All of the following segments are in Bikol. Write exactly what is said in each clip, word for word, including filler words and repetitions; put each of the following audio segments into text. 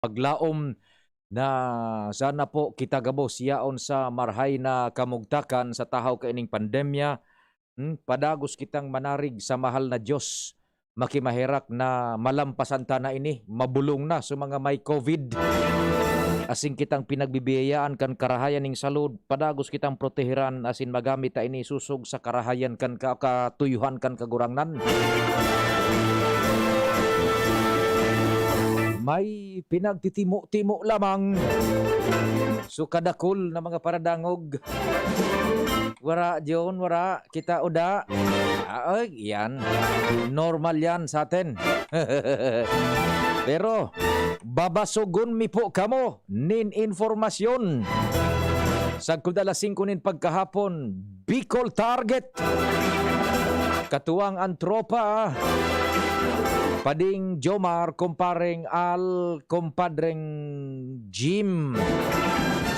paglaom na sana po kita gabos yaon sa marhay na kamugtakan sa tahaw kaining pandemya. Hmm, padagos kitang manarig sa mahal na Diyos. Makimaherak na malampasan ta na ini, mabolong na sa mga may covid. Asin kitang pinagbibiyayaan kan karahayan ning salud, padagos kitang proteheran asin magamit ta ini sosog sa karahayan kan ka-, katuyuhan kan Kagurangnan. May pinagtitimo-timo lamang. So, kadakul na mga paradangog. Wara, John, wara. Kita o da? Ah, ay, yan. Normal yan sa atin. Pero, babasogon mi po kamo nin informasyon. Sagkod alas singko nin pagkahapon, Bicol Target. Katuwang ang tropa, Pading Jomar, Kumpareng Al, Kumpadreng Jim.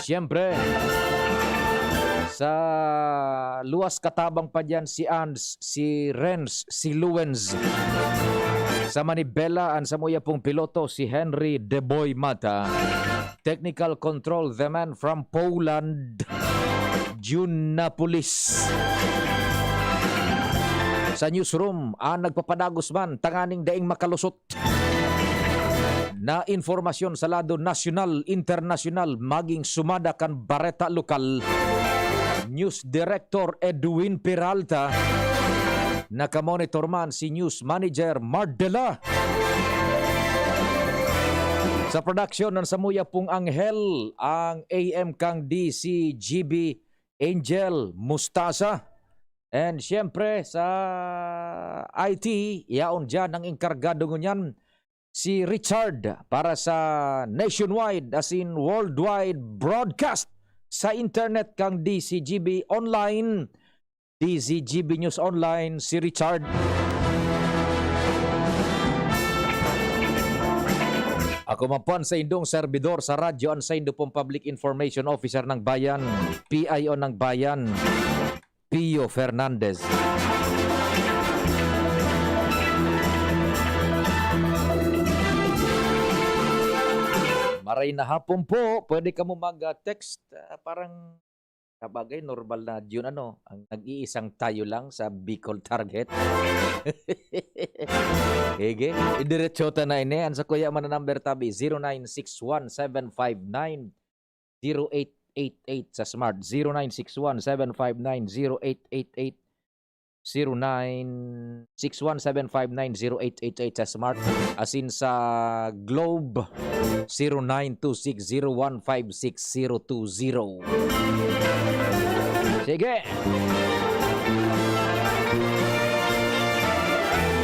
Siyempre, sa luwas katabang pa diyan si Ans, si Renz, si Luens. Sa manibela, ang samuya pong piloto, si Henry De Boy Mata. Technical control, the man from Poland, June Napolis. Sa newsroom, ang nagpapadagos man, tanganing daing makalusot na informasyon sa lado nasyonal, internasyonal, maging sumada kan bareta lokal. News Director Edwin Peralta, nakamonitor man si News Manager Mardela. Sa production ng Samuya pong Anghel, ang A M kang D C G B Angel Mustasa. And siyempre sa I T, yaon diyan ang engkargado ngunyan, si Richard para sa nationwide, as in worldwide broadcast sa internet kang D C G B Online, D C G B News Online, si Richard. Ako man po ang saindong serbidor sa radyo, ang saindo pong Public Information Officer ng Bayan, P I O ng Bayan, Pio Fernandez. Maray na hapon po, pwede kamo mag-text, ah, parang, sabagay, normal na yun, ano, ang nag-iisang tayo lang sa Bicol Target. Sige, idiretso ta na ini. Ang sakuya man na number tabi, zero nine six one seven five nine zero eight eight eight sa Smart, zero nine six one seven five nine zero eight eight eight, zero nine six one seven five nine zero eight eight eight sa Smart, asin sa Globe, zero nine two six zero one five six zero two zero. Sige.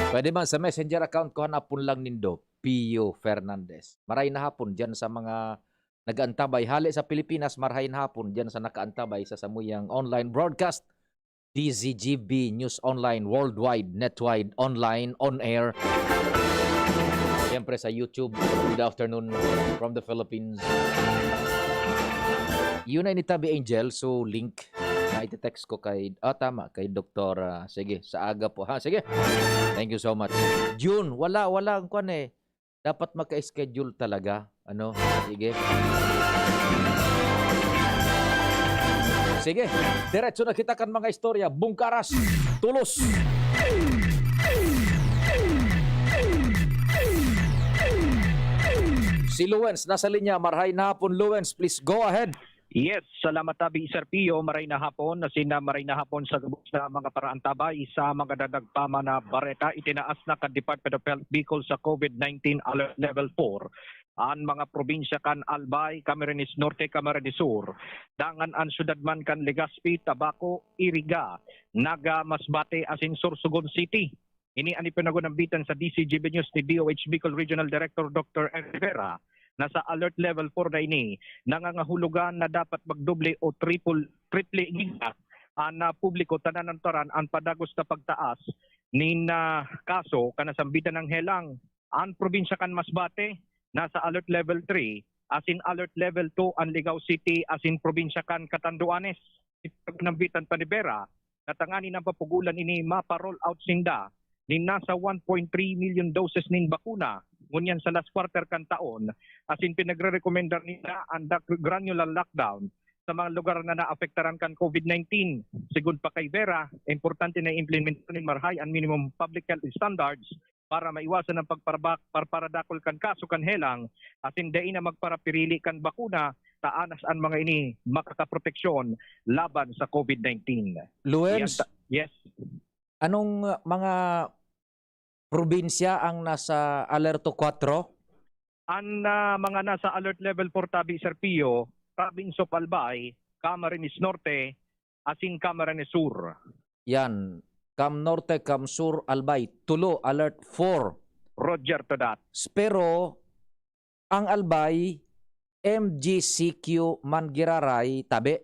Pwede man sa Messenger account ko, hanapon lang nindo, Pio Fernandez. Maray na hapon diyan sa mga nag-aantabay. Hale sa Pilipinas, marhay na hapon diyan sa nakaantabay sa samuyang online broadcast, D Z G B News Online, worldwide, netwide, online, on air. Siyempre sa YouTube, good afternoon from the Philippines. Yun ay ni Tabi Angel, so link na iti-text ko kay, ah, tama, kay Doktor, ah, sige, sa aga po, ha? Sige. Thank you so much. June, wala, wala ang kwan eh. Dapat magka-schedule talaga. Ano? Sige. Sige, diretso na kita kan mga istorya. Bungkaras, tulos. Si Luens nasa linya. Marhay na hapon, Luens. Please go ahead. Yes, salamat tabi, Sir Pio. Maray na hapon, asin na maray na hapon sa gabos na mga paraantabay sa mga dadagpaman na bareta. Itinaas na kan Department of Health Bicol sa COVID nineteen Alert Level four an mga probinsya kan Albay, Camarines Norte, Camarines Sur. Dangan an syudad man kan Legazpi, Tabaco, Iriga, Naga, Masbate, asin Sorsogon City. Ini an ipinagunambitan sa D C G B News ni D O H Bicol Regional Director Doctor Eric Rivera, na sa Alert Level four na ini, nangangahulugan na dapat magdoble o triple, triple giga an, ah, publiko, tanan an taran, an padagos na pagtaas nin, ah, kaso kan nasambitan na helang. An probinsya kan Masbate nasa Alert Level three, asin Alert Level two an Ligao City asin probinsya kan Catanduanes. Ipinagunambitan pa ni Vera na tanganing papugolan ini, mapa-roll out sinda nin nasa one point three million doses nin bakuna ngunyan sa last quarter kan taon, asin pinagrerekomendar nila an dak-, granular lockdown sa mga lugar na naapektaran kan COVID nineteen. Sigon pa kay Vera, importante na implementar nin marahay an minimum public health standards para maiwasan ang pagparaba-, parparadakol kan kaso kan helang, asin dai na magparapirili kan bakuna, ta anas an mga ini makakaproteksyon laban sa COVID nineteen. Luens, Yan ta-, yes. Anong, uh, mga probinsya ang nasa Alerto kwatro? An, ah, mga nasa Alert Level four tabi, Sir Pio, Province of Albay, Camarines Norte, asin Camarines Sur. Yan, Cam Norte, Cam Sur, Albay, tulo, Alert four. Roger to that. S-, pero ang Albay, M G C Q man giraray, tabi?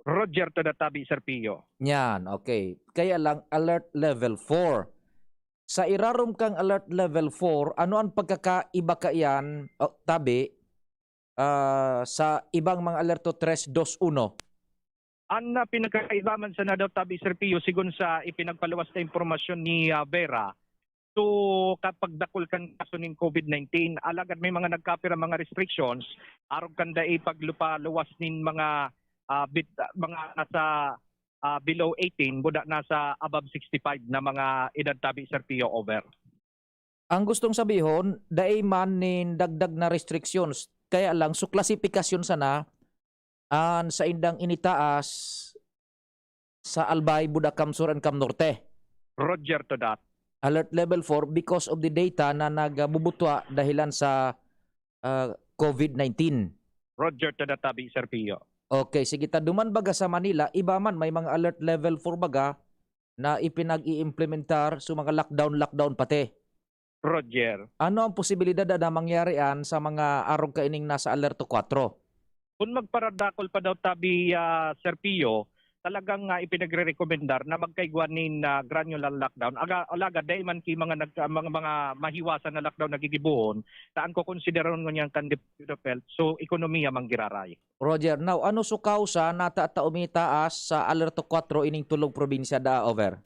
Roger to that, tabi, Sir Pio. Yan, okay. Kaya lang, Alert Level four. Sa irarom kang Alert Level four, ano ang pagkakaiba kaiyan, o, tabi, ah, sa ibang mga alerto tres, dos, uno? An, ah, pinagkakaiba man sana daw, tabi, Sir Pio, sigon sa ipinagpaluwas na impormasyon ni, ah, Vera, so, kapag dakul kan kaso nin COVID nineteen, alagad may mga nagkapira mga restrictions, arog kan dai paglupaluwas nin mga, ah, bit-, mga nasa, ah, below eighteen, buda nasa above sixty-five na mga edad, tabi, Sir Pio, over. Ang gustong sabihon, dai man nin dagdag na restrictions, kaya lang, so, klasifikasyon sana an saindang initaas sa Albay, Buda, Cam Sur, and Cam Norte. Roger to that. Alert level four because of the data na nagbubutwa dahilan sa, ah, COVID nineteen. Roger to that, tabi, Sir Pio. Okay, sige, ta duman baga sa Manila, iba man, may mga alert level four baga na ipinag-iimplementar, so mga lockdown, lockdown pati. Roger. Ano ang posibilidad na mangyari an sa mga arog kaining nasa alerto kwatro? Kun magparadakol pa daw tabi, ah, Sir Pio, talagang, ah, ipinagrerekomendar na magkaigwa nin, ah, granular lockdown. Aga-, alagad dai man ki mga nag-, mga, mga mahiwasan na lockdown na gigibohon, ta ang kokonsiderahon ngunyan kan Department of Health, so ekonomiya manggiraray. Roger, now, ano so kausa na ta-, ta umitaas sa alerto kwatro ining tulong probinsya da, over?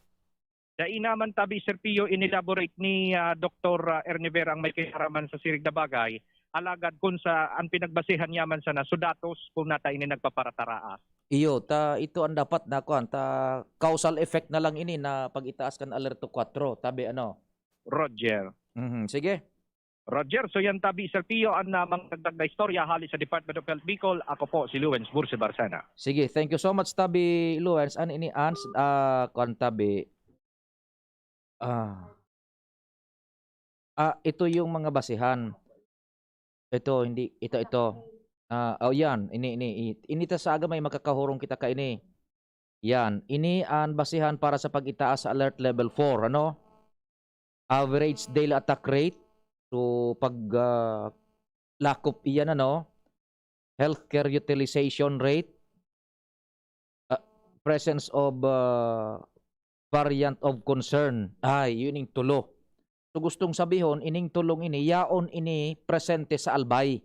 Dai naman tabi, Sir Pio, inelaborate ni, ah, Doktor, ah, Ernie Vera ang may kinaraman sa siring na bagay. Alagad kun sa, ang pinagbasehan niya man sana, so datos kun nata ini nagpaparataraas. Iyo, ta ito ang dapat na kuwan, ta causal effect na lang ini na pag-itaas kan alerto kwatro, tabi ano? Roger. Mhm, sige. Roger, so yan tabi, Sir Pio, ang, ah, mga dagdag na istorya hali sa Department of Health Bicol. Ako po si Lawrence Bursi Barcena. Sige, thank you so much, tabi Lawrence. An ini ans, ah, kuwan, tabi. Ah. Ah, ito yung mga basehan. Ito, hindi, ito, ito. Ah, oh, yan. Ini, ini, i-, ini ta sa aga may makakahurong kita kaini. Yan. Ini an basehan para sa pag-itaas sa alert level four, ano? Average daily attack rate. So, pag, ah, lakop iyan, ano? Healthcare utilization rate. Ah, presence of, ah, variant of concern. Ay, yun yung tulo. So, gustong sabihon, ining tulong ini, yaon ini presente sa Albay.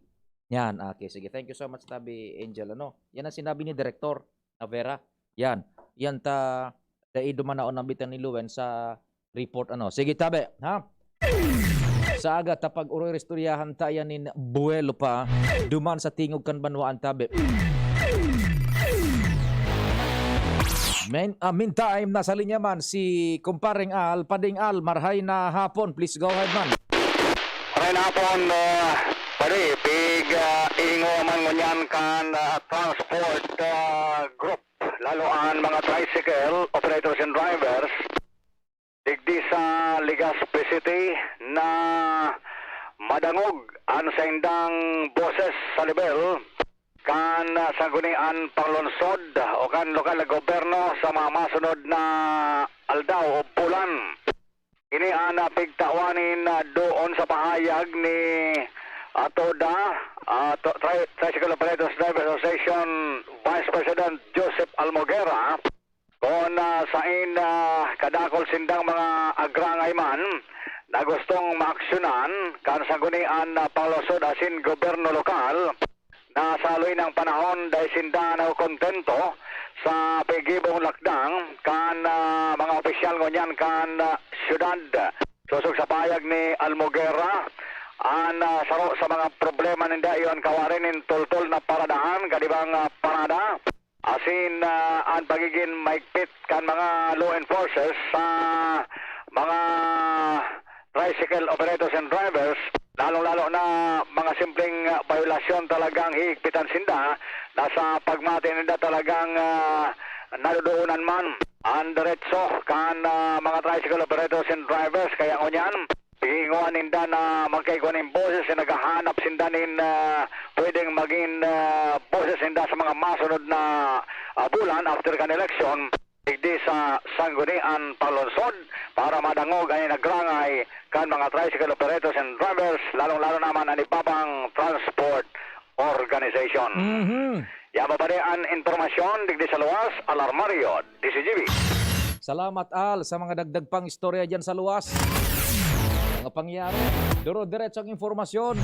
Yan, okay, sige. Thank you so much, tabi Angel. Ano? Yan ang sinabi ni Direktor Navera. Yan. Yan ta, dai dumanaon ang bitan ni Luen sa report, ano. Sige, tabi, ha? Sa aga, ta pag-uroy, istoryahan ta yan nin buwelo pa, duman sa tingog kan banwaan, tabi. Men-, ah, meantime, nasa linya man si Kumpareng Al. Pading Al, marhay na hapon. Please go ahead, man. Marhay na hapon, ah, pare. Pig, ah, ingo man ngunyan kan, ah, transport, ah, group, lalo an mga tricycle operators and drivers digdi sa Legazpi City na madangog an saindang boses sa lebel kan, ah, Sangguniang Panglungsod o kan lokal na gobyerno sa mga masunod na aldaw o bulan. Ini an, ah, pigtawan nin, ah, doon sa pahayag ni, ah, TODA, ah, to-, Tri-, Tricycle Operators Driver Association Vice President Joseph Almoguera, kun, ah, sain, ah, kadakul sindang mga agrangay man na gustong maaksyonan kan Sangguniang, ah, Panglungsod asin gobyerno lokal na sa haloy na panahon dai sinda nakokontento sa pigibong lakdang kan, ah, mga opisyal ngunyan kan, ah, syudad. Sosog sa pahayag ni Almoguera, An, ah, saro sa mga problema ninda iyo an kawari nin tultol na paradahan, kadibang, ah, parada. Asin, ah, an pagigin maigpit kan mga law enforcers sa mga tricycle operators and drivers, lalong-lalo na mga simpleng, ah, bayolasyon talagang hihigpitan sinda na sa pagmati ninda talagang, ah, nadodoonan man an deretso kan, ah, mga tricycle operators and drivers. Kaya ngunyan, gingihingoan ninda na magkaigwa nin boses na naghahanap sinda nin, ah, pwedeng magin, ah, boses ninda sa mga masunod na, ah, bulan after kan eleksyon, digdi sa Sangguniang Panlungsod para madangog an inagrangay kan mga tricycle operators and drivers, lalong-lalo naman an iba pang transport organization. Mhm. Yan pa pare an impormasyon digdi sa luwas, Alarmario, D C G B. Salamat, Al, sa mga dagdag pang istorya dyan sa luwas. Mga pangyayari. Duro-diretso ang impormasyon.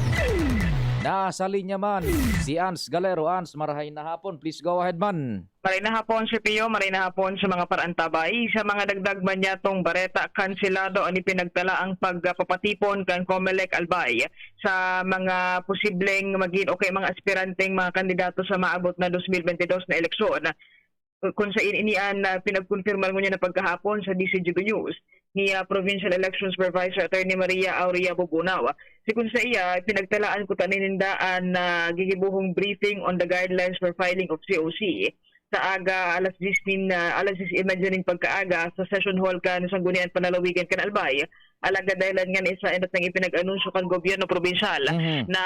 Nasa linya man si Ans Galero. Ans, marahay na hapon. Please go ahead man. Maray na hapon, Sir Pio. Maray na hapon sa mga paraantabay. Sa mga dagdag man yatong bareta, kanselado an ipinagtala ang pagpapatipon kan Comelec Albay sa mga posibleng magin o kaya mga aspiranteng mga kandidato sa maabot na dos mil bentidós na eleksyon. Kung sa ini an, ah, pinagkonfirmar ngunyan na pagkahapon sa D C G B News ni, ah, Provincial Election Supervisor Attorney Maria Aurea Bubunao. Si kun sa iya, pinagtalaan kuta ninda an, ah, gigibohong briefing on the guidelines for filing of C O C sa aga alas diyes nin, ah, alas diyes y medya nin pagkaaga sa session hall kan Sangguniang Panlalawigan kan Albay. Alagad dahilan ngani sa enot nang ipinag-anunsyo kan gobyerno probinsyal Mhm. na,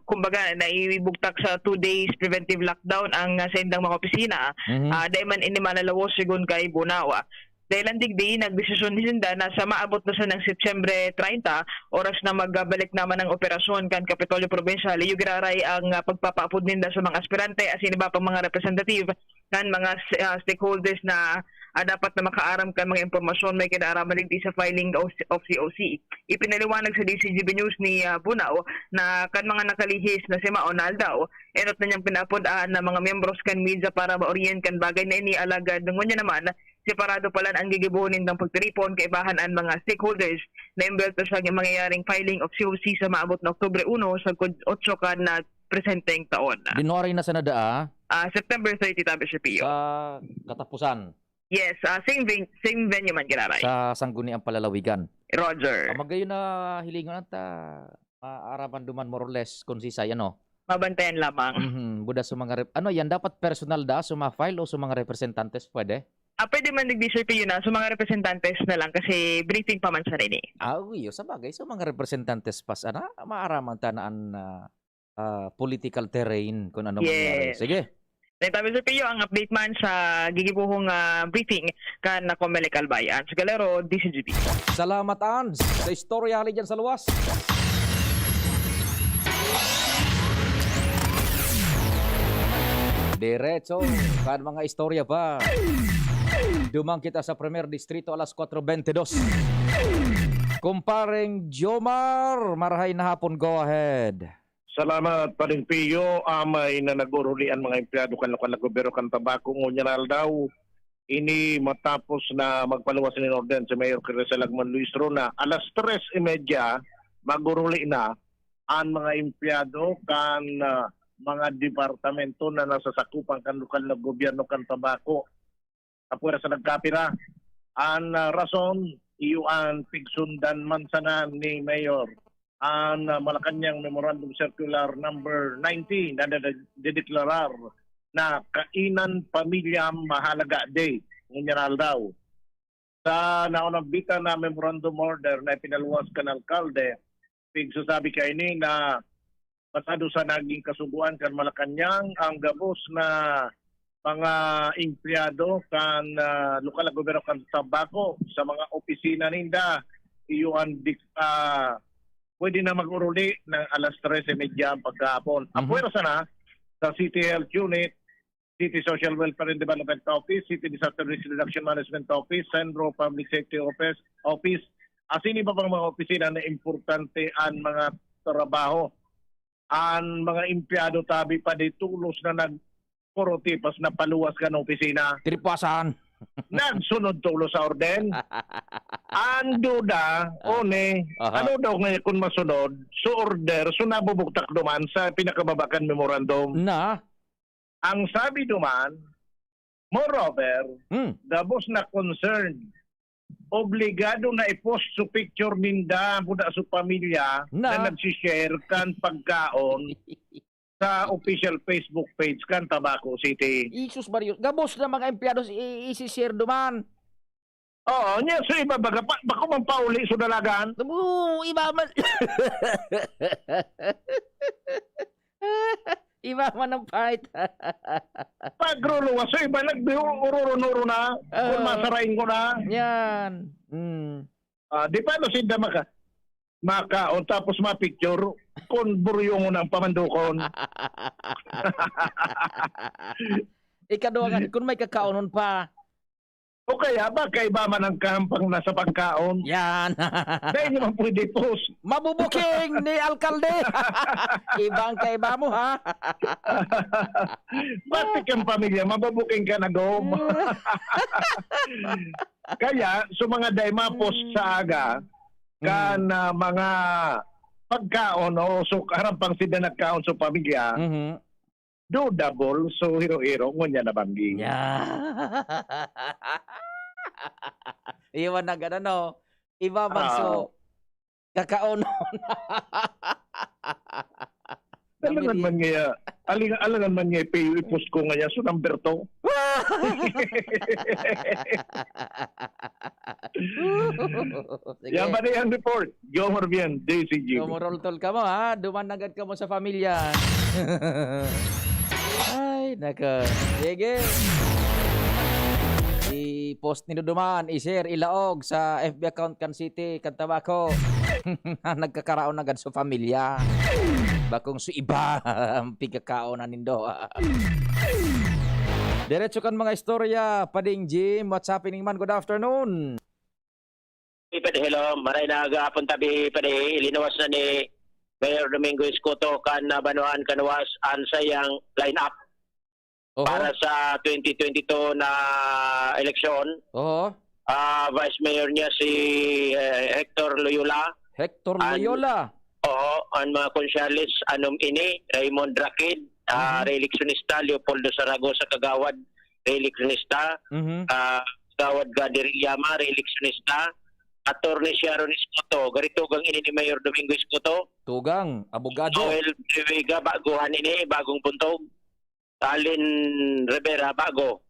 kumbaga, naibugtak sa two days preventive lockdown ang, ah, saindang mga opisina. Mhm. Ah, dai man ini malalawos, sigon kay Bunao. Dahilan digdi, nagdesisyon sinda na sa maabot na sanang Setyembre treinta, oras na magbabalik naman ang operasyon kan Kapitolyo Probinsyal, iyo giraray ang, ah, pagpapaapod ninda sa mga aspirante asin iba pang mga representative kan mga, ah, stakeholders na, ah, dapat na makaaram kan mga impormasyon may kinaaraman digdi sa filing of, of C O C. Ipinaliwanag sa D C G B News ni, ah, Bunao na kan mga nakalihis na simaon na aldaw, enot na niyang pinaapod-an na mga miyembros kan media para ma-orient kan bagay na ini, alagad ngunyan naman, separado pa lang ang gigibohon nindang pagtiripon kaibahan an mga stakeholders na envuelto sa mangyayaring filing of C O C sa maabot na Oktubre uno sagkod otso kan, ah, presenteng taon. January na sana daa? Ah, September thirty, tabi, Sir Pio. Sa katapusan? Yes, ah, same ven-, same venue man giraray. Sa Sangguniang Palalawigan. Roger. Ah, magayon na hilingon at, ah, maaraman duman more or less kung sisay, ano? Mabantayan lamang. Mhm, buda sa mga rep-, ano yan, dapat personal da, sa mga file o sa mga representantes, pwede? Ah, pwede man digdi, Sir Pio, na sa mga representantes na lang kasi briefing pa man sa nini. Ah, uy, sa bagay, sa mga representantes pa sana, maaraman ta na an, ah, ah, political terrain kung ano mangyari. Yes. Sige. Then, tabi, Sir Pio, ang update man sa gigibohong, ah, briefing kan Comelec Albay. Ans Galero, D C G B. Salamat, Ans, sa istorya hali dyan sa luwas. Diretso kan mga istorya pa. Duman kita sa Primer Distrito alas kwatro bente dos. Kumpareng Jomar, marahay na hapon, go ahead. Salamat, Paring Pio. Amay na nag-oruli an mga empleyado kan lokal na gobyerno kan Tabaco ngunyan na aldaw. Ini matapos na magpaluwas nin order si Mayor Clarissa Lagman Luistro na alas tres y media mag-oruli na an mga empleyado kan, ah, mga departamento na nasasakupan kan lokal na gobyerno kan Tabaco. Apwera sa nagkapira. An, ah, rason, iyo an pigsundan man sana ni Mayor an, ah, Malacañang Memorandum Circular Number nineteen na nade-, dedeklarar na Kainan Pamilya Mahalaga Day ngunyan na aldaw. Sa naunang bitan na memorandum order na ipinaluwas kan alkalde, pigsasabi kaini na pasado sa naging kasugoan kan Malacañang ang gabos na mga empleyado kan, ah, lokal na gobyerno kan Tabaco sa mga opisina ninda, iyo an dik-, ah, pwede na mag-oruli ng alas tres y media ang pagkahapon. Mhm. Apwera sana sa City Health Unit, City Social Welfare and Development Office, City Disaster Risk Reduction Management Office, Centro Public Safety Office, Office, asin iba pang mga opisina na importante an mga trabaho. An mga empleyado tabi pa di tolos na nagpurutipas na paluwas kan opisina. Tiripasan. Nagsunod tulo sa orden. Ang duda, Ah. Oni, Aha. ano daw ngayon kung masunod, so order, so nabubugtak duman sa pinakababa kan memorandum. Na? Ang sabi duman, moreover, Hmm. gabos na concerned, obligado na i-post so picture ninda, kuda so pamilya Na? na nagsishare kan pagkaon sa official Facebook page kan Tabaco City. Jesus Maria, gabos na mga empleyado i-, isi-share duman. Oo, niya sa iba baga pa, bako man pauli sa dalagan. Oo, iba man. Iba man ang fight. Pagruluwas, so iba nagbiururon-uron na, kung Oo. masarain ko na. Yan. Mm. Ah, di pa no sinda maka-, makaon, tapos ma-picture, kung buryongon ang pamandukon. Ikaduha nga, kung may kakaonon pa. O kaya ba, kaiba man ang kahampang na sa pagkaon? Yan. Dahil naman pwede post. Mabubuking ni alkalde. Ibang kaiba mo, ha? Ba't ikang pamilya, mabubuking ka na, Gom? Kaya, so mga day, ma-post sa aga, kan, Mm. ah, mga pagkaon o so, harampang sila nagkaon sa pamilya, Mhm. dodouble, so hiro-hiro, ngunyan na banggi. Yeah. Iwan na gano'n, no? Iba man, so, Oo. kakaonon. Alangan Namiri- man niya, aling-, alangan man niya, ipi-, i-post ko ngayon, so number two. Sige. Yan ba na yung report? Jomar Bien, D C G. Tumurultol ka mo, ha? Duman agad ka mo sa pamilya. Ay, nako. Sige. I-post nindo duman, i-share, ilaog sa F B account kan City, kan Tabaco. Nagkakaraon agad sa pamilya. Bakong su iba ang pigkakaon na nindo. Diretso kan mga istorya, Pading Jim. What's happening man? Good afternoon. Ipad, hello, maray na gahapon tabi, padi, linuwas na ni Mayor Domingo Escoto kan, ah, Banwaan Kanuwas ang sayang line-up Oho. para sa twenty twenty-two na eleksyon. Oho. Ah, Vice Mayor niya si, eh, Hector Loyola. Hector An-, Loyola. Oo, ang mga konsyales, anom ini, Raymond Rakid, ah, Mhm. reeleksyonista, Leopoldo Saragosa Kagawad, reeleksyonista, Mhm. ah, Kagawad Gadi Rillama, reeleksyonista, Attorney Sharon Escoto, gari tugang ini ni Mayor Domingo Escoto. Tugang, abogado. Joel Triviga, baguhan ini, bagong buntog. Alin Rivera, bago.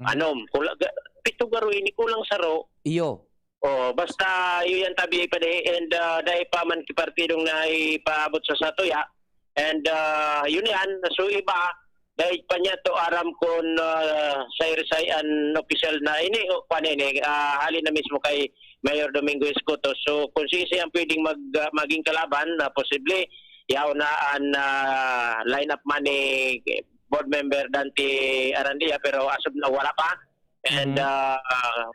Mhm. Anom, kula-, ga-, pito garo ini, kulang saro. Iyo. Oh, basta iyo yan tabi pa di, and, ah, dai pa man ki partidong naipaabot sa satuya. And, ah, yun yan, so iba, dai pa niya to aram kun, ah, say-say an opisyal na ini, o, kwan ini, ah, hali na mismo kay Mayor Domingo Escoto. So, kung sisi ang pwedeng mag-, ah, maging kalaban, na posible, yaon na an, ah, lineup man ni board member Dante Arandia, pero as of now, wala pa. And, Mhm. ah,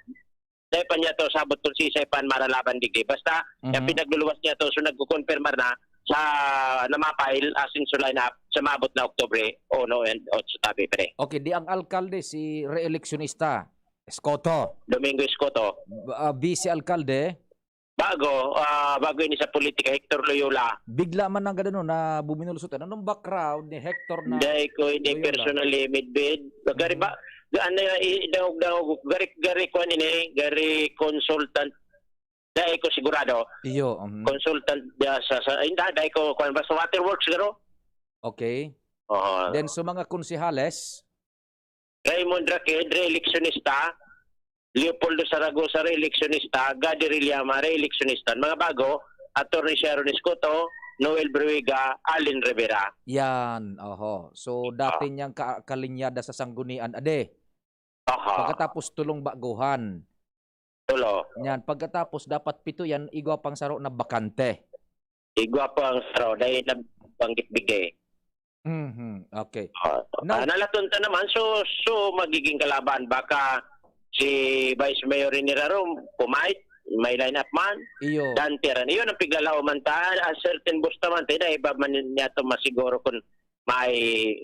dai pa niya to sabot kung sisay pa an maralaban digdi. Basta, Mhm. yung pinagluluwas niya to, so nagkukonfirmar na sa namapahil asin sa lineup sa maabot na Oktubre uno and otso tabi, pre. Okay, di ang alkalde si reeleksyonista, Escoto. Domingo Escoto. B-, ah, vice alkalde? Bago, ah, bago ini sa politika, Hector Loyola. Bigla man ang gano'n na buminulsot. Anong background ni Hector na Dai ko ini Loyola? Personally, midbid. Gari Mhm. ba, ga-, ano yan, i-, daog-daog, gari, gari, kwan ini, gari consultant. Dai ko sigurado. Iyo, mhm. Consultant diya sa, sa, hindi, dai ko, kwan ba, sa waterworks, garo? Okay. Oo. Then, sa mga konsehales? Raymond Raquel, re-eleksyonista. Leopoldo Saragosa, re-eleksyonista. Gadi Rillama, re-eleksyonista. Mga bago, Attorney Sharon Escoto, Noel Bruiga, Allen Rivera. Yan, oho. So, dati Ah. niyang ka-, kalinyada sa Sanggunian, ade. Aha. Pagkatapos, tulong baguhan. Tulo. Yan, pagkatapos, dapat pito yan, igwa pang saro na bakante. Igwa pang saro, dahil nabanggit bigay. Mhm, okay. Ah, Now ah, nalaton ta naman, so, so magiging kalaban, baka si Vice Mayor Rene Raro, pumait, may line-up man, Iyo. Dante Aran. Iyon ang piglalaoman ta, a certain busta man, tayo na iba man niya to masiguro kung may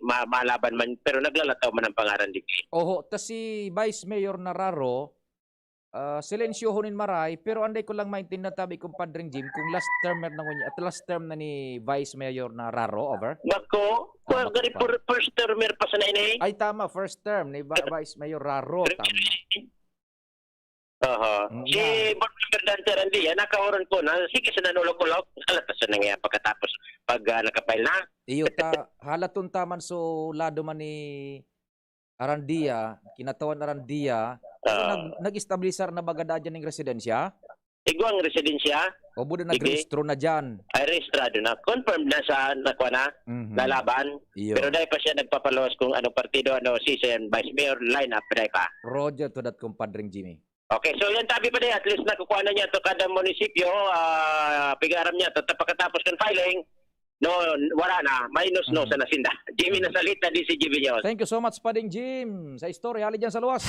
ma-, malaban man, pero naglalataw man ang pangaran digdi. Oho, ta si Vice Mayor Nararo, ah, silensyohon nin maray, pero anday ko lang maintindihan tabi, Compadre Jim, kung last term na ngunyan, at last term na ni Vice Mayor Nararo, over? Bako, Ah, pag bako pa. First termer pa sana ini. Ay, tama, first term ni Vi-, Vice Mayor Raro, tama. Aha. Mm, Si yan. Board Member Dante Arandia, nakaoron ko na, sige, sa nanulok-ulok, halata sa nangyayari pagkatapos pag, ah, nakapile na. Iyo, ta-, halaton ta man so lado man ni Arandia, kinatawan Arandia, pero Ah. nag-, nag-establisar na baga daa dyan ning residensya? Igwang residensya? O buda Sige. nagrehistro na dyan? Ay, rehistrado na. Confirmed na sa, nakuha na, Mhm. lalaban. Iyo. Pero dahil pa siya nagpapaluwas kung anong partido, ano, si Sen Vice Mayor, line up, dahil pa. Roger to that, Compadre Jimmy. Okay, so yan, tabi pa din, at least nakukuha na niya to kada munisipyo, ah, pigaram niya to, ta-, pagkatapos ng filing, no, wala na, minus no Mhm. sa nasinda. Jimmy Nasalita, D C G B News. Thank you so much, Pading Jim, sa istorya. Hali dyan sa luwas.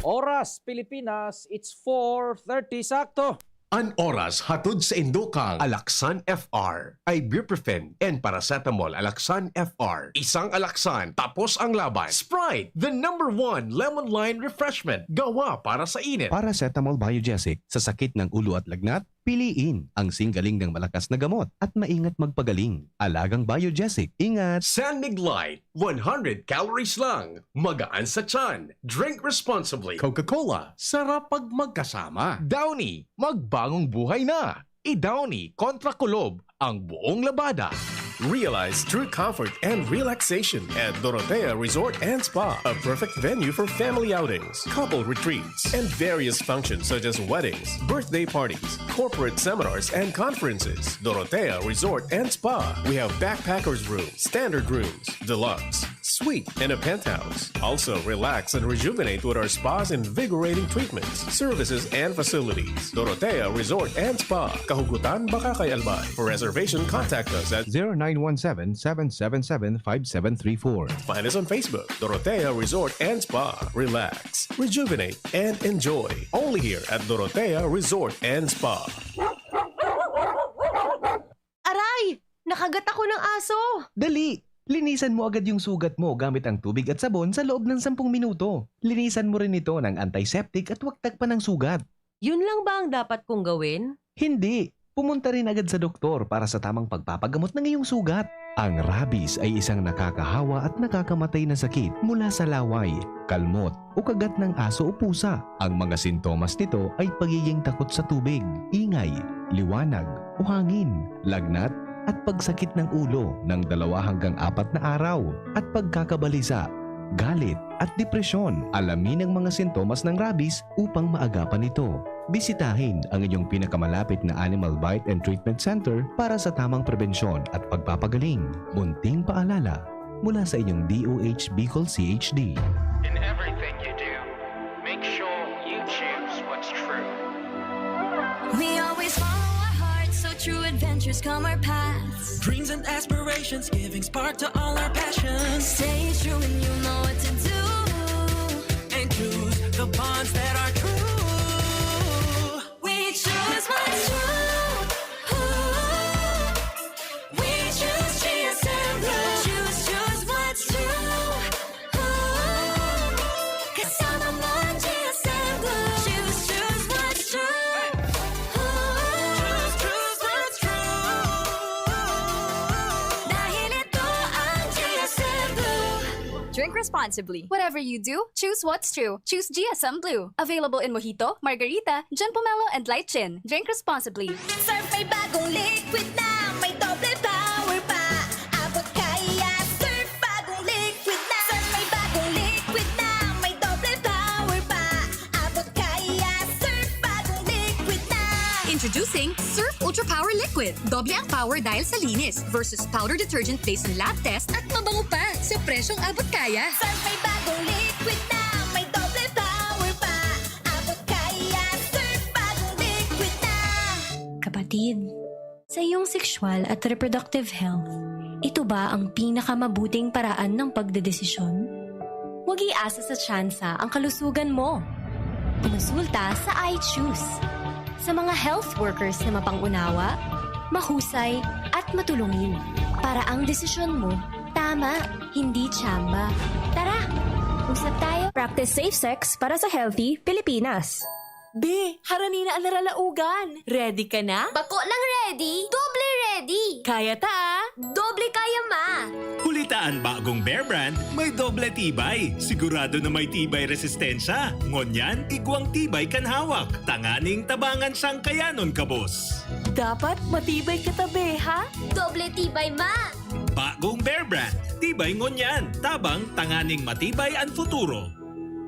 Oras, Pilipinas, it's four thirty sakto. An oras hatod sa indukang Alaxan F R, ibuprofen and paracetamol. Alaxan F R, isang Alaxan, tapos ang laban. Sprite, the number one lemon lime refreshment, gawa para sa init. Paracetamol Biogesic, sa sakit ng ulo at lagnat, piliin ang singgaling ng malakas na gamot at maingat magpagaling. Alagang Biogesic, ingat! San Mig Light, one hundred calories lang, magaan sa tiyan, drink responsibly. Coca-Cola, sarap pag magkasama. Downy, magbagong buhay na. I-Downy kontra kulob ang buong labada. Realize true comfort and relaxation at Dorotea Resort and Spa, a perfect venue for family outings, couple retreats, and various functions such as weddings, birthday parties, corporate seminars, and conferences. Dorotea Resort and Spa. We have backpackers room, standard rooms, deluxe, suite, and a penthouse. Also, relax and rejuvenate with our spa's invigorating treatments, services, and facilities. Dorotea Resort and Spa, Kahugutan, Bacacay, Albay. For reservation, contact us at zero nine one seven, seven seven seven, five seven three four. Find us on Facebook, Dorotea Resort and Spa. Relax, rejuvenate, and enjoy. Only here at Dorotea Resort and Spa. Aray! Nakagat ako ng aso! Dali! Linisan mo agad yung sugat mo gamit ang tubig at sabon sa loob ng sampung minuto. Linisan mo rin ito ng antiseptic at huwag tagpan ang sugat. Yun lang ba ang dapat kong gawin? Hindi! Pumunta rin agad sa doktor para sa tamang pagpapagamot ng iyong sugat. Ang rabies ay isang nakakahawa at nakakamatay na sakit mula sa laway, kalmot, o kagat ng aso o pusa. Ang mga sintomas nito ay pagiging takot sa tubig, ingay, liwanag, o hangin, lagnat, at pagsakit ng ulo ng dalawa hanggang apat na araw, at pagkakabalisa, galit, at depresyon. Alamin ang mga sintomas ng rabies upang maagapan ito. Bisitahin ang inyong pinakamalapit na Animal Bite and Treatment Center para sa tamang prebensyon at pagpapagaling. Munting paalala mula sa inyong D O H Bicol C H D. In everything you do, make sure you choose what's true. We always follow our hearts, so true adventures come our paths. Dreams and aspirations, giving spark to all our passions. Stay true and you know what to do. And choose the bonds that are true. We choose what's true. Ooh. We choose G S M Blue. Choose, choose what's true. Ooh. Kasama mo ang G S M Blue. Choose, choose what's true. Ooh. Choose, choose what's true. Dahil ito ang G S M Blue. Drink responsibly. Whatever you do, choose what's true. Choose G S M Blue. Available in Mojito, Margarita, Gin Pomelo, and Light Gin. Drink responsibly. Surf may bagong liquid na may doble power pa. Abot kaya, Surf bagong liquid na. Surf may bagong liquid na may doble power pa. Abot kaya, Surf bagong liquid na. Introducing Surf Ultra Power Liquid. Doble ang power dahil sa linis versus powder detergent based on lab test at mabango pa sa presyong abot kaya. Surf may bagong liquid na may doble power pa. Abot kaya, Surf bagong liquid na. Kapatid, sa iyong sexual at reproductive health, ito ba ang pinakamabuting paraan ng pagdedesisyon? Huwag iasa sa tsansa ang kalusugan mo. Kumonsulta sa I Choose. Sa mga health workers na mapang-unawa, mahusay, at matulungin, para ang desisyon mo tama, hindi tsamba. Tara, usap tayo. Practice safe sex para sa healthy Pilipinas. Be, harani na an naralaogan. Ready ka na? Bako lang ready, doble ready. Kaya ta, ah. Doble kaya, ma. Huli ta an bagong Bear Brand, may doble tibay. Sigurado na may tibay resistensya. Ngunyan, igwang tibay kan hawak. Tanganing tabangan siyang kayanon kabos. Dapat matibay ka ta, be, ha? Doble tibay, ma. Bagong Bear Brand, tibay ngunyan. Tabang tanganing matibay an futuro.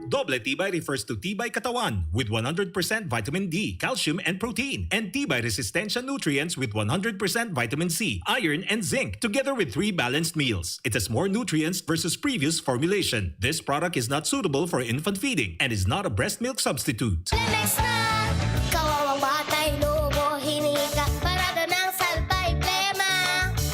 Doble tibay refers to tibay katawan with one hundred percent vitamin D, calcium, and protein, and tibay resistensya nutrients with one hundred percent vitamin C, iron, and zinc, together with three balanced meals. It has more nutrients versus previous formulation. This product is not suitable for infant feeding and is not a breast milk substitute. Lemex na! Kawawang batay, lobo, hinika, parada ng salbay, plema.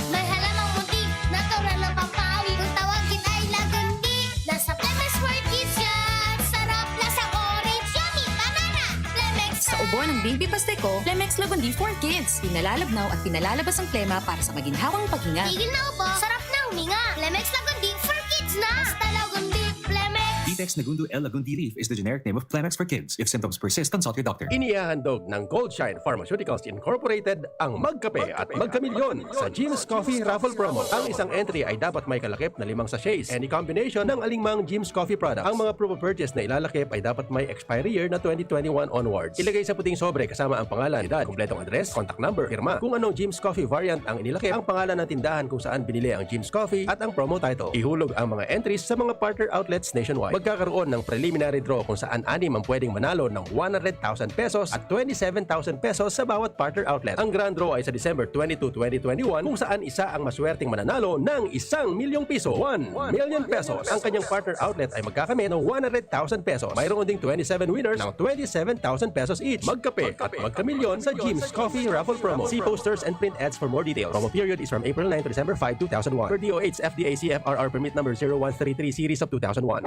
May halamang munti, natural ng pampawi. Kung tawagin ay lagundi, nasa Lemex for Kids yan! Sarap, lasang orange, yummy, banana! Lemex Sa ubo ng Baby Pasteco, Lemex Lagundi for Kids. Pinalalabnaw at pinalalabas ang plema para sa maginhawang paghinga. Tigil na ubo, sarap na huminga. Lemex Lagundi for Kids na! Basta Lagundi, Lemex! Detex Nagundo L. Lagundi leaf is the generic name of Plemex for kids. If symptoms persist, consult your doctor. Inihahandog ng Goldshine Pharmaceuticals Incorporated ang Magkape at Magkamilyon sa Jim's Coffee Raffle Promo. Ang isang entry ay dapat may kalakip na limang sachets, any combination ng alingmang Jim's Coffee product. Ang mga proof of purchase na ilalakip ay dapat may expiry year na twenty twenty-one onwards. Ilagay sa puting sobre kasama ang pangalan, edad, kumpletong address, contact number, pirma. Kung anong Jim's Coffee variant ang inilakip, ang pangalan ng tindahan kung saan binili ang Jim's Coffee at ang promo title. Ihulog ang mga entries sa mga partner outlets nationwide. Magkakaroon ng preliminary draw kung saan anim ang pwedeng manalo ng one hundred thousand pesos at twenty-seven thousand pesos sa bawat partner outlet. Ang grand draw ay sa December twenty-two, twenty twenty-one, kung saan isa ang maswerteng mananalo ng isang milyong piso, one million pesos. Ang kanyang partner outlet ay magkakamit ng one hundred thousand pesos. Mayroon ding twenty-seven winners ng twenty-seven thousand pesos each. Magkape at magkamilyon sa Jim's Coffee Raffle Promo. See posters and print ads for more details. Promo period is from April nine to December five, two thousand one. Per D O H F D A C F R R permit number zero one three three series of two thousand one.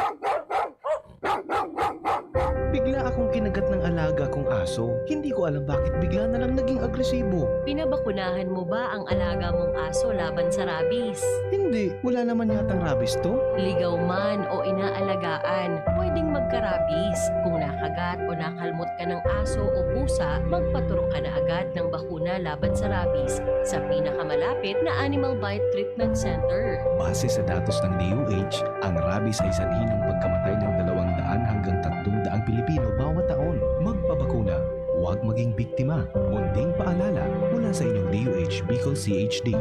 Bigla akong kinagat ng alaga kong aso. Hindi ko alam bakit bigla na lang naging agresibo. Pinabakunahan mo ba ang alaga mong aso laban sa rabies? Hindi, wala naman yatang rabies to. Ligaw man o inaalagaan, pwedeng magka-rabies. Kung nakagat o nakalmot ka ng aso o pusa, magpaturok ka na agad ng bakuna laban sa rabies sa pinakamalapit na Animal Bite Treatment Center. Base sa datos ng D O H, ang rabies ay sanhi ng pagkamatay ng dalawang daan hanggang tatlong daang Pilipino bawat taon. Magpabakuna, huwag maging biktima. Munting paalala mula sa inyong D O H Bicol C H D.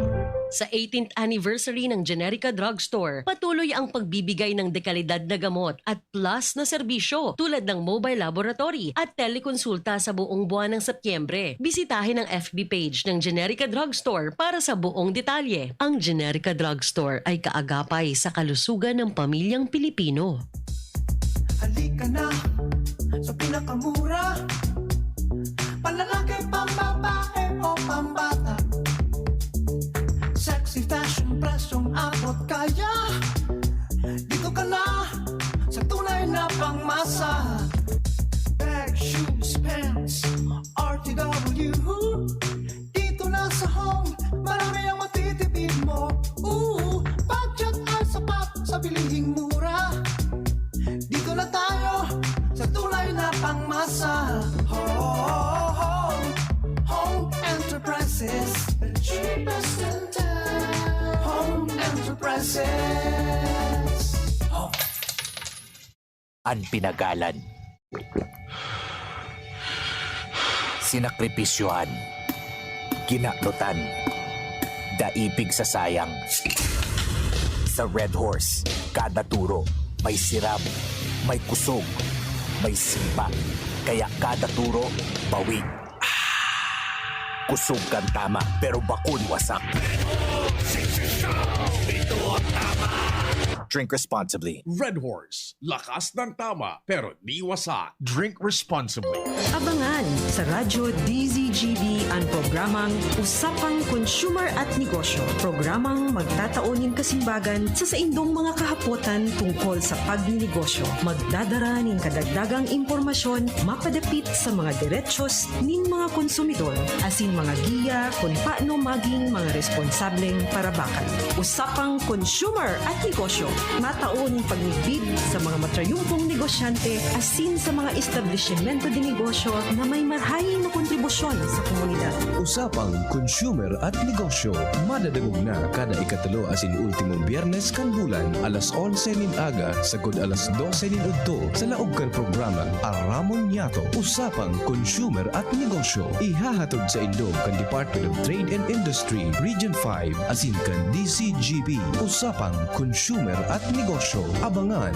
Sa eighteenth anniversary ng Generica Drugstore, patuloy ang pagbibigay ng dekalidad na gamot at plus na serbisyo tulad ng mobile laboratory at telekonsulta sa buong buwan ng Setyembre. Bisitahin ang F B page ng Generica Drugstore para sa buong detalye. Ang Generica Drugstore ay kaagapay sa kalusugan ng pamilyang Pilipino. Halika na sa pinakamura, panlalaki, pambabae o pambata. Sexy fashion, presyong abot kaya. Dito ka na sa tunay na pangmasa. Bag, shoes, pants, R T W. Dito na sa Home, marami ang matitipid mo. Ooh, budget ay sapat sa bilihing mura. Dito na tayo sa tunay na pangmasa. Home, Home Enterprises, the cheapest in town. Home Enterprises. Home. An pinagalan. Sinakripisyohan. Kinanutan. Dai pigsasayang. Sa Red Horse, kada turo may siram, may kusog, may sipa. Kaya kada turo, bawig. Kusog kan tama, pero bakong wasak. Drink responsibly. Red Horse, lakas ng tama, pero di wasak. Drink responsibly. Abangan sa Radyo D Z G B ang programa Programang Usapang Consumer at Negosyo. Programang magtatao nin kasimbagan sa saindong mga kahapotan tungkol sa pagninegosyo. Magdadara nin kadagdagang impormasyon mapadapit sa mga derechos nin mga konsumidor, asin mga giya kun paano maging mga responsableng parabakan. Usapang Consumer at Negosyo. Matao nin pagmidbid sa mga matrayumpong negosyante asin sa mga establisimento de negosyo na may marahay na kontribusyon sa komunidad. Usapang Consumer at Negosyo, madadangog na kada ikatulo asin ultimong Biyernes kan bulan, alas onse nin aga sagkod alas dose nin udto, sa laog kan programang Aramon Niyato, Usapang Consumer at Negosyo. Ihahatod saindo kan Department of Trade and Industry, Region five, asin kan D C G B. Usapang Consumer at Negosyo. Abangan!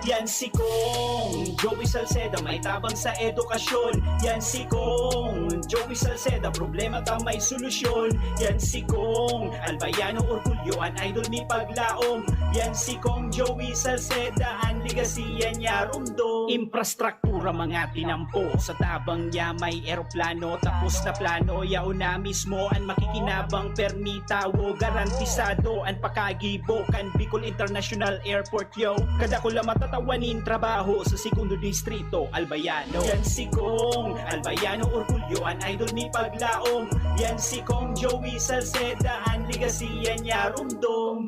Yan si Kong Joey Salceda, may tabang sa edukasyon. Yan si Kong Joey Salceda, problema ta may solusyon. Yan si Kong Albayano, orgulyo an idol mi paglaom. Yan si Kong Joey Salceda, an legacy yan niya rumdom. Infrastruktura mga tinampo, sa tabang niya may eroplano. Tapos na plano, yaon na mismo an makikinabang. Permi tawo, garantisado an pakagibo kan Bicol International Airport, yo. Kadakula matatawan nin trabaho sa Segundo Distrito, Albayano. Yan si Kong Albayano, orgulyo an idol mi paglaom. Yan si Kong Joey Salceda, an legacy yan niya rumdom.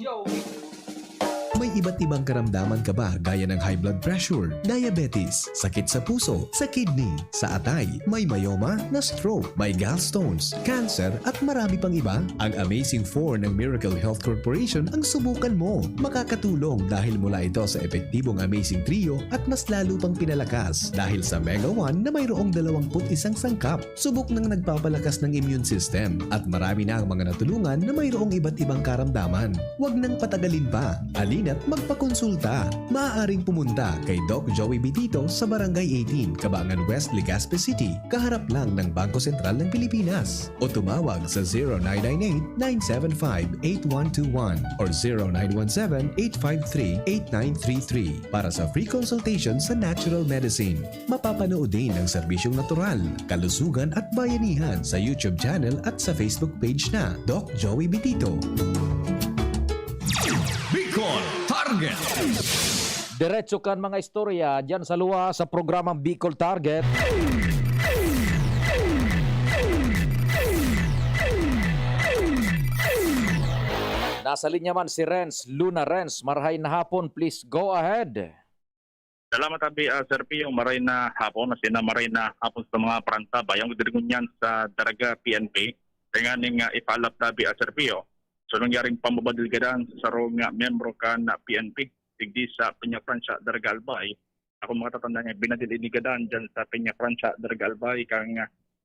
May iba't ibang karamdaman ka ba, gaya ng high blood pressure, diabetes, sakit sa puso, sa kidney, sa atay, may myoma, na-stroke, may gallstones, cancer, at marami pang iba? Ang Amazing Four ng Miracle Health Corporation ang subukan mo. Makakatulong dahil mula ito sa epektibong Amazing Trio at mas lalo pang pinalakas dahil sa Mega One na mayroong dalawampu't isang sangkap. Subok nang nagpapalakas ng immune system at marami na ang mga natulungan na mayroong iba't ibang karamdaman. Huwag nang patagalin pa. Halina't magpakonsulta. Maaaring pumunta kay Doc Joey Bitito sa Barangay eighteen, Cabangan West, Legazpi City, kaharap lang ng Bangko Sentral ng Pilipinas. O tumawag sa zero nine nine eight, nine seven five, eight one two one or zero nine one seven, eight five three, eight nine three three para sa free consultation sa natural medicine. Mapapanood din ang serbisyong natural, kalusugan at bayanihan sa YouTube channel at sa Facebook page na Doc Joey Bitito. Bicol Target. Diretso kan mga istorya diyan sa luwas sa programang Bicol Target. Nasa linya man si Renz Luna. Renz, marahay na hapon. Please go ahead. Salamat, Abi, ah, Sir Pio. Maray na hapon, asin na maray na hapon sa mga parantabay. Ang dirigon niyan sa Daraga P N P, tanganing, ah, ipaalap, Abi, ah, Sir Pio. So, nangyaring pambabadilgadan sa sarong, ah, miyembro kan, ah, P N P, digdi sa Peñafrancia, Daraga Albay. Ako makatatanda nga, binadil-inigadan dyan sa Peñafrancia, Daraga Albay, kang,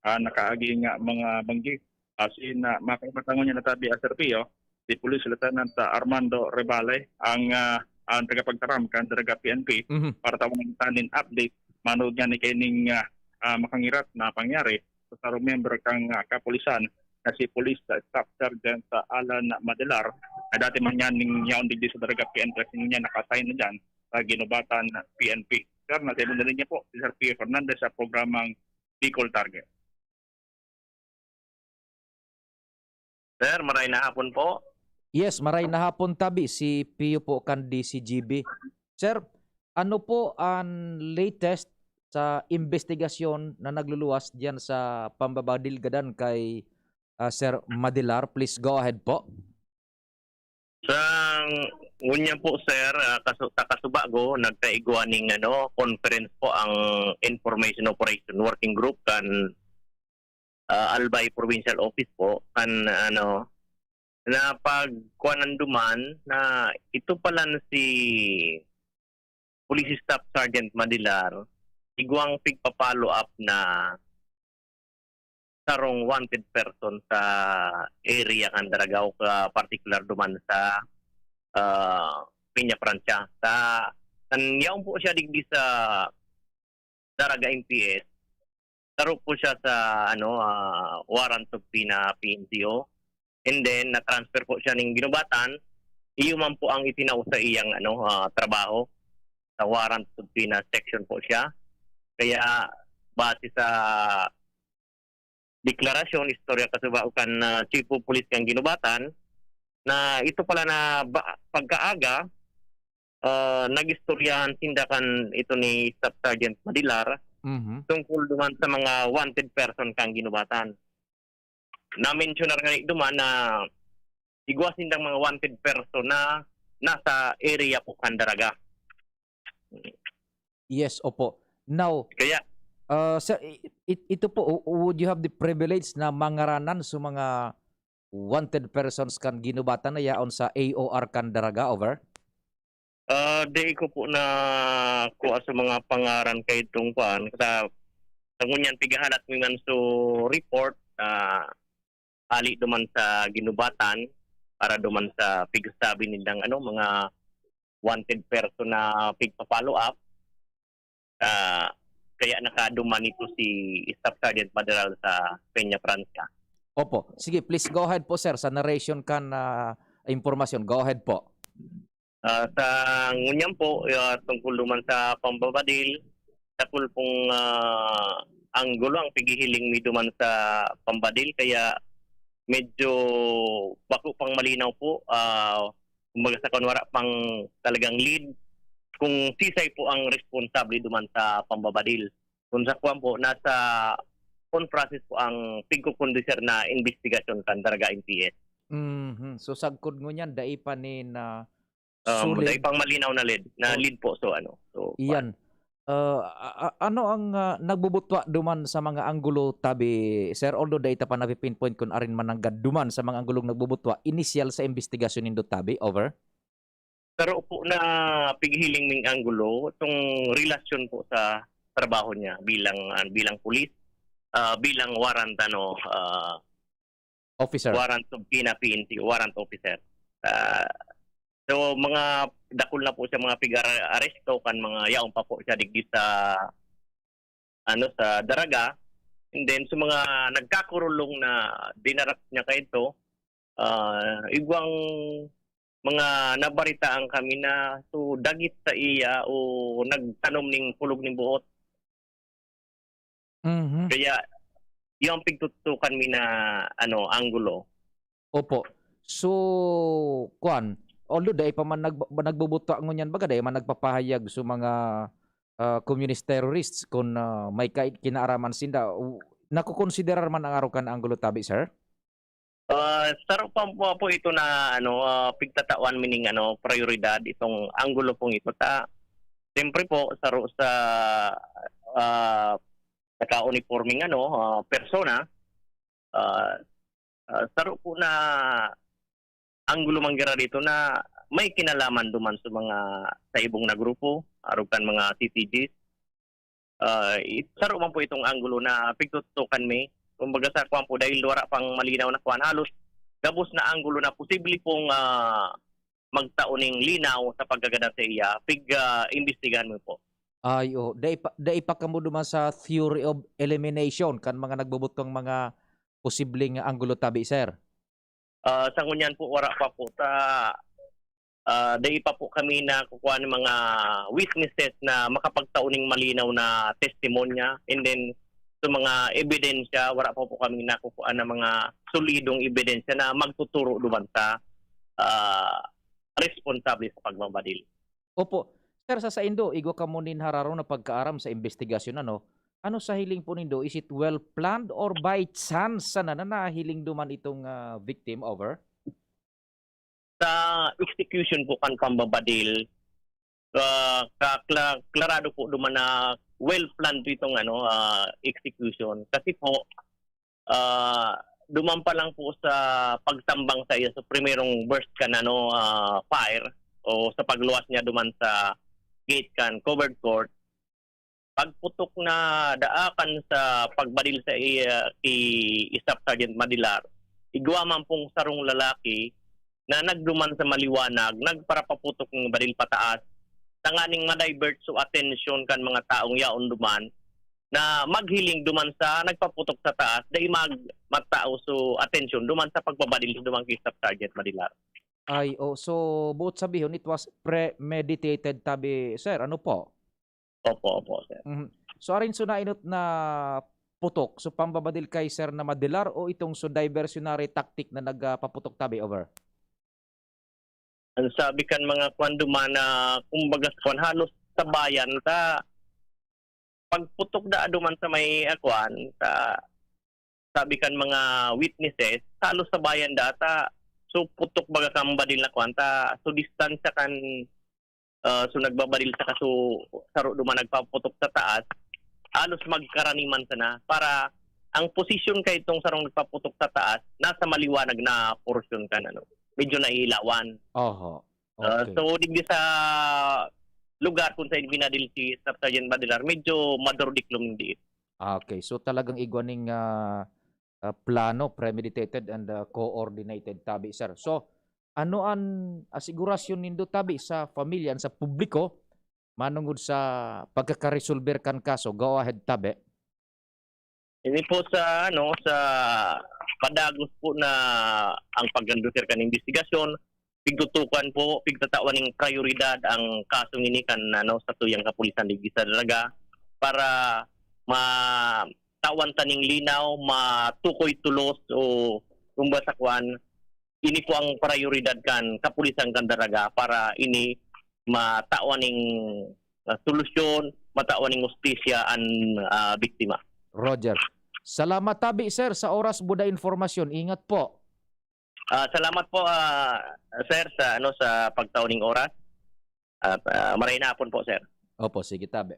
ah, nakaagi nga mga banggi. Asin, ah, makakatangon niya natabi, ah, Sir Pio, si Police Lieutenant, ah, Armando Revale ang, ah, ang tagapagtaram kan Daraga P N P Mhm. para tawagan ta nin update manood nga ni kaining, ah, ah, makangirat na pangyari sa sarong miyembro kan, ah, kapulisan na si Police Staff Sergeant, ah, Alan Madelar, na dati man niya ning yaon digdi sa Daraga P N P, kasi niya naka-assign na dyan sa Guinobatan P N P. Sir, nasa ibang linya po si Sir Pio Fernandez sa programang Bicol Target. Sir, maray na hapon po. Yes, maray na hapon tabi, si Pio po kan D C G B. Sir, ano po ang latest sa imbestigasyon na nagluluwas diyan sa pambabadilgadan kay, ah, Sir Madilar? Please go ahead po. Sa ngunyan po, sir, ah, kasu-, takasubago, nagkaigwa ning, ano, conference po ang Information Operation Working Group kan, ah, Albay Provincial Office po, kan, ano, na pagkuhanan duman na ito pala na si Police Staff Sergeant Madilar, igwang pigpa-follow up na sarong wanted person sa area kan Daragao, ka partikular duman sa, ah, Peñafrancia. Sa, kan yaon po siya digdi sa Daraga M P S, saro po siya sa, ano, ah, warrant subpoena P N C O. And then, na-transfer po siya ning Guinobatan. Iyo man po ang itinao sa iyang, ano, ah, trabaho. Sa warrant subpoena section po siya. Kaya, base sa deklarasyon, istorya kasubago kan, ah, Chief of Police kan Guinobatan, na ito pala na ba pagkaaga, ah, nag-istoryahan sinda kan ito ni Staff Sergeant Madilar Mhm. tungkol duman sa mga wanted person kan Guinobatan. Na-mentionar ngani duman na igwa sindang mga wanted person na nasa area po kan Daraga. Yes, opo. Now, Kaya ah, sir, i i ito po, w would you have the privilege na mangaranan sa mga wanted persons kan Guinobatan na yaon sa A O R kan Daraga? Over. Ah, dai ko po nakua sa mga pangaran kaidtong kuan, sa sa ngunyan pigahalat mi man so report, ah, hali duman sa Guinobatan para duman sa pigsabi nindang ano, mga wanted person na pigpa-follow up. Ah, kaya nakaduman ito si Staff Sergeant Madilar sa Peña Francia. Opo. Sige, please go ahead po, sir, sa narration kan, ah, impormasyon. Go ahead po. Ah, sa ngunyan po, ah, tungkol duman sa pambabadil, dakul pong, ah, anggulo ang pighihiling mi duman sa pambadil, kaya medyo bako pang malinaw po. Ah, kumbaga sa kuwan, wala pang talagang lead kung sisay po ang responsable duman sa pambabadil. Kung sa kuwan po, nasa on process po ang pigkukondusir na imbestigasyon kan Daraga M P S. Mhm. So, sagkod ngunyan, dai pa nin, ah, Um, sulit dai pang malinaw na lead, na o lead po. So, ano, so, kuwan. Iyan. Ah, a a ano ang, ah, nagbubutwa duman sa mga anggulo tabi, sir? Although dai ta pa napi-pinpoint kun arin man nanggad duman sa mga anggulong nagbubutwa, inisyal sa imbestigasyon nindo tabi, over? Saro po na pighiling ming anggulo, itong relasyon po sa trabaho niya bilang, ah, bilang pulis, ah, bilang warrant, ano, ah, Officer. warrant subpoena, P N P, warrant officer. Ah, so, mga dakul na po siya mga pig-ara-, aresto kan mga yaon pa po siya digdi sa, ano, sa Daraga. And then, sa mga nagkakurulong na dinarak niya kaidto, ah, igwang mga nabaritaan kami na so dagit sa iya o nagtanom ning kulog ning buot. Mhm. Kaya, yung pigtutukan mi na, ano, anggulo. Opo. So, kuwan, although dai pa man nag-, nagbubutwa ngunyan, baga dai man nagpapahayag sa mga, ah, communist terrorists kun, ah, may kai-, kinaaraman sinda, u-, nakokonsiderar man ang arog kan anggulo tabi, sir? Ah, saro pa po, po ito na, ano, ah, pigtatawan mi ning, ano, prayoridad itong anggulo pong ito. Ta, siyempre po, saro sa, ah, naka-unipormeng, ano, ah, persona, ah, ah, saro po na anggulo man giraray ito na may kinalaman duman sa mga sa ibong na grupo, arog kan mga C T Gs. Ah, i-, saro man po itong anggulo na pigtututukan mi. Kumbaga sa kuwan po, dahil wala pang malinaw na kuwan, halos gabos na anggulo na posible pong, ah, magtao ning linaw sa pagkagadan sa iya, pig, ah, imbestigahan mi po. Ay, oo. Dai pa, dai pa kamo duman sa theory of elimination kan mga nagbubutkang mga posibleng anggulo tabi, sir? Ah, sa ngunyan po, wala pa po. Sa, ah, dai pa po kami nakukuha ng mga witnesses na makapagtao ning malinaw na testimonya. And then, sa mga ebidensya, wala pa po kami nakukuha ng mga solidong ebidensya na magtuturo duman sa, ah, responsable sa pagmabadil. Opo. Sir, sa saindo, igwa kamo nin hararom na pagkaaram sa imbestigasyon, ano? Ano sa hiling po nindo? Is it well planned or by chance sana na nahiling duman itong, ah, victim? Over. Sa execution po kan pambabadil, ah, kakla-, klarado po duman na well planned po itong, ano, ah, execution. Kasi po, ah, duman pa lang po sa pagtambang sa iya, sa primerong burst kan, ano, ah, fire o sa pagluwas niya duman sa gate kan covered court, pagputok na daakan sa pagbadil sa iya ki Staff Sergeant Madilar, igwa man pong sarong lalaki na nagduman sa maliwanag, nagparapaputok ning badil pataas, tanganing ma-divert so atensyon kan mga taong yaon duman, na maghiling duman sa nagpaputok sa taas, dai mag-, matao so atensyon duman sa pagbabadil duman ki Staff Sergeant Madilar. Ay, oh, so, buot sabihon, it was premeditated tabi, sir, ano po? Opo, opo, sir. Mhm. So, arin so nainot na putok? So, pambabadil kay Sir na Madilar o itong so diversionary tactic na nagpaputok tabi? Over. Ang sabi kan mga kwan duman na, kumbaga, kwan, halos sabayan ta pagputok da duman sa may, ah, kwan, ta, sabi kan mga witnesses, halos sabayan da ta, so putok baga kan badil na kwan ta, so distansya kan, ah, so nagbabaril saka so saro duman nagpaputok sa taas, halos magkaraniman sana. Para ang posisyon kay itong sarong nagpaputok sa taas, nasa maliwanag na porsyon kan ano, medyo nailawan. Oho. Ah, Okay. so, digdi sa lugar kung saan binadil si Staff Sergeant Badilar, medyo madurdiklom digdi. Ah, okay. So, talagang igwa ning, ah, ah, plano, premeditated and, ah, coordinated tabi, sir. So, ano an asigurasyon nindo tabi sa pamilya, sa publiko, manungod sa pagkakaresolber kan kaso? Go ahead, tabi. Ini po sa, ano, sa padagos po na ang pagkondusir kan imbestigasyon, pigtutukan po, pigtatawan ning prayoridad ang kasong ini kan, ano, satuyang kapulisan digdi sa Daraga para matawan ta ning linaw, matukoy tolos o kumbaga sa kwan, ini po ang prayoridad kan kapulisan kan Daraga para ini matawan ning, ah, solusyon, matawan ning hustisya an, ah, biktima. Roger. Salamat tabi, sir, sa oras buda informasyon. Ingat po. Ah, salamat po, ah, sir, sa, ano, sa pagtao ning oras. At, ah, maray na hapon po, sir. Opo, sige tabi.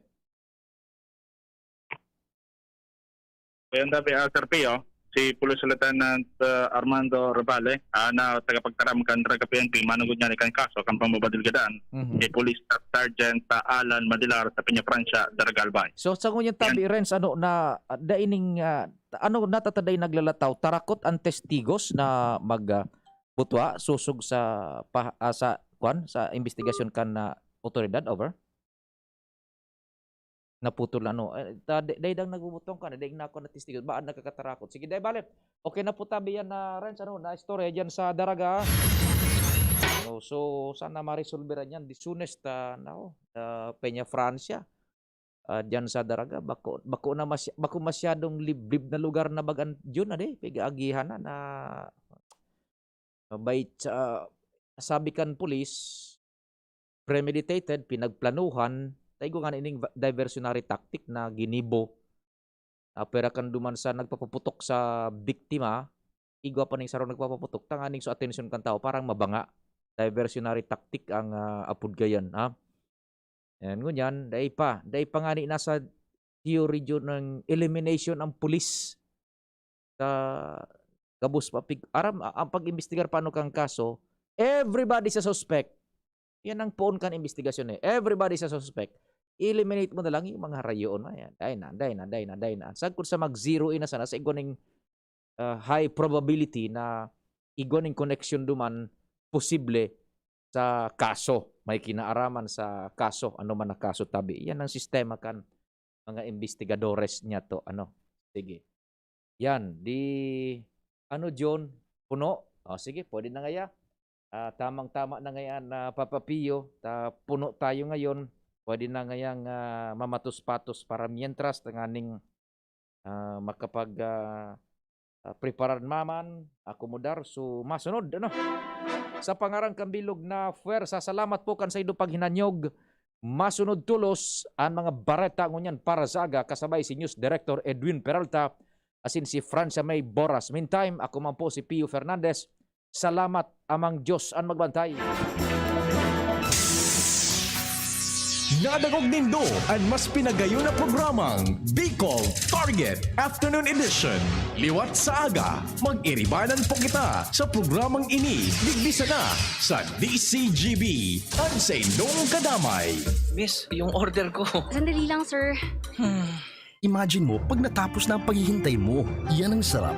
Ayan tabi, ah, Sir Pio, si Police Lieutenant, ah, Armando Revale, ah, na tagapagtaram kan Daraga P N P, manugod niya kan kaso kan pambabadil gadan Mhm. kay Police Staff Sergeant, ah, Alan Madilar sa Peña Francia, Daraga Albay. So, sa ngunyan tabi, Renz, ano, na, ah, daining, ah, ano, natataday naglalataw, tarakot ang testigos na mag, ah, butwa, susog sa, pa, ah, sa, kwan, sa investigasyon kan, ah, otoridad? Over? Naputol na, no? Eh, ta, da, dai dang nagbubutong ka na, dai na ako natestigo. Ba, nakakatarakot. Sige, dai bale. Okay na po tabi yan na, Renz, ano, na istorya dyan sa Daraga. Ano, so, sana maresolveran yan. Disunes ta, nako, ah, Peña Francia. Ah, dyan sa Daraga, bako, bako na masya, bako masyadong liblib na lugar na bagan, yun na, di, pig-agihan na, na, ah, by, ah, sabi kan pulis, premeditated, pinagplanuhan, ta igwa ngani ning va-, diversionary tactic na ginibo. Ah, pwera kan duman sa nagpapaputok sa biktima, igwa pa ning sarong nagpapaputok, tanganing so atensyon kan tao parang mabanga. Diversionary tactic ang, ah, apod gayan, ha? Ayan, ngunyan, dai pa, dai pa ngani nasa theory dyan ng elimination ang pulis. Sa gabos pa, pig-, aram, a-, ang pag-imbestigar paano kang kaso, everybody sa suspect. Yan ang poon kan imbestigasyon eh. Everybody sa suspect. Eliminate mo na lang yung mga harayoon na yan. Dai na, dai na, dai na, dai na. Sagkod sa mag-zero in na sana sa igwa ning, ah, high probability na igwa ning connection duman posible sa kaso. May kinaaraman sa kaso, ano man na kaso tabi. Yan ang sistema kan mga investigadores niya to. Ano? Sige. Yan, di, ano, John? Puno? O, sige, pwede na ngaya. Ah, tamang-tama na ngayon na, Papa Pio. Ta, puno tayo ngayon. Pwede na ngayang, ah, mamatos-patos para mientras tanganing, ah, makapag, ah, ah, preparar maman, akomodar. So, masunod, ano? Sa pangaran kan bilog na puwersa, salamat po kan saindo paghinanyog. Masunod tolos an mga bareta ngunyan para sa aga, kasabay si News Director Edwin Peralta, asin si Francia May Boras. Meantime, ako man po si Pio Fernandez. Salamat, Amang Diyos an magbantay. Nadangog nindo an mas pinagayon na programang Bicol Target Afternoon Edition. Liwat sa aga, mag-iribanan po kita sa programang ini, digdi sana sa D C G B, an saindong kadamay. Miss, yung order ko. Sandali lang, sir. Hmm. Imagine mo, pag natapos na ang paghihintay mo, yan ang sarap